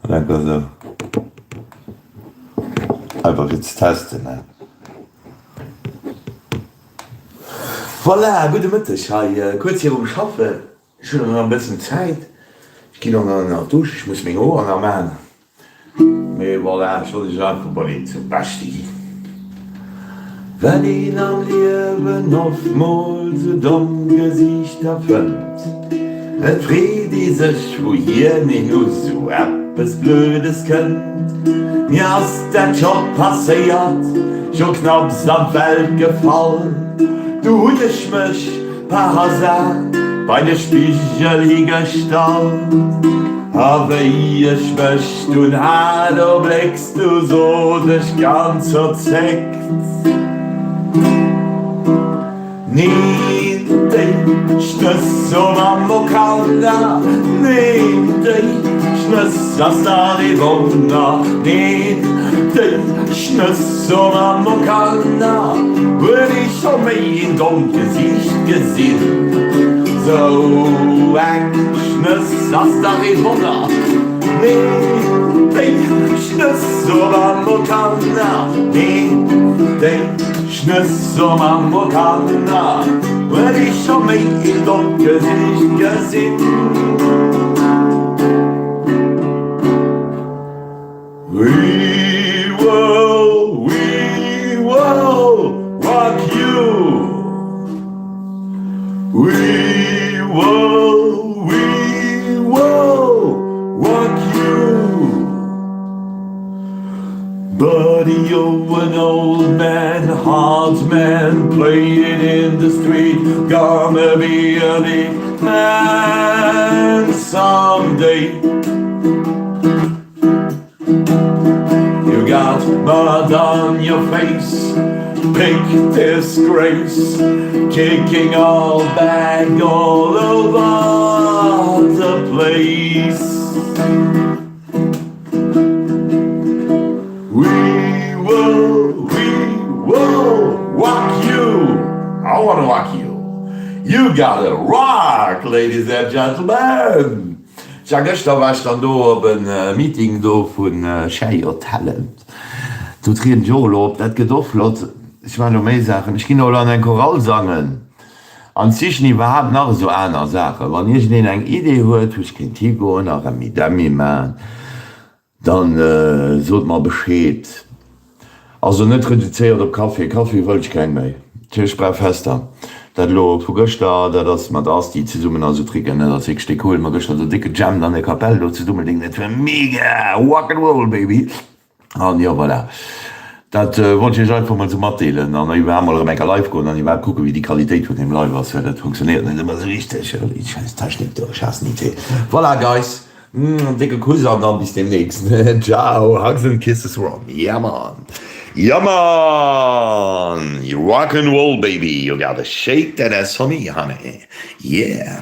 An einfach esou. Einfach fir ze testen, ne? Voilà, gudde Mëtteg hei, kuerz virum Schaffen. Ech hunn och nach e bëssen Zäit. Ech ginn och nach ënner d'Dusch, ech muss meng Hoer nach maachen. Mee voilà, ech wollt iech einfach mol een zum Beschte ginn. Well een am Liewen oftmol sou domm Gesiichter fënnt, et freet ee sech wouhier een u sou eppes Blödes kënnt. Mir ass dat scho passéiert, scho knapps an d'Welt gefall, du hunn ech mech Par hasard bei de Spigel higestallt, a wéi ech mech dunn hat erbléckst, du sot ech ganz verzéckt, Neen, déi Schnëss o Mamm o Kanner, neen, déi Schnëss ass dach ee Wonner, neen, déi Schnëss. So Mamm o Kanner, huet ee scho méi een dommt Gesiicht gesinn? Sou eng Schnëss ass dach ee Wonner, nee, déi Schnëss, o Mamm o Kanner, nee, déi Schnëss, o Mamm o Kanner, huet ee scho méi een dommt Gesiicht gesinn? We will, we will rock you. We will, we will rock you. Buddy, you're an old man, hard man, playing in the street, gonna be a big man someday. You got mud on your face, big disgrace, kicking all back all over the place. We will, we will rock you. I wanna rock you. You gotta rock, ladies and gentlemen. Tja, gëschter war ech dann do op e Meeting do vu Share Your Talent. Do trieden ech och elo op, dat gëtt och flott. Ech maachen elo méi Saachen, ech ginn och elo an eng Chorale sangen an sichen iwwerhaapt nach esou aner Saachen. Wann iergendeen eng Idee huet, wou ech kéint higoen a Remmidemmi maachen, Dann sot mer Bescheed. Also net reduzéiert op Café, Café wëll ech keng méi. Tjo ech brauch Fester. Dat elo vu gëschter, dat ass mat Asti zesummen a sou Tricken, dat ass wierklech déck cool. Mer gëschter do déck gejammt an der Kapell do zu Dummeldeng, dat war mega! Rock and roll baby! An jo voilà, dat wollt ech iech einfach mol sou matdeelen an iwwerhaapt mol erëm eng Kéier live goen an iwwerhaapt kucken wéi déi Qualitéit vun deem live ass, well dat funktionéiert net ëmmer sou richteg, déi schäiss Technik do, ech haassen IT. Voilà guys! Décke Kuss an dann bis demnächst. Ciao, hugs and kisses from yeah man, yeah man, rock and roll baby, you gotta shake that ass for me honey, yeah.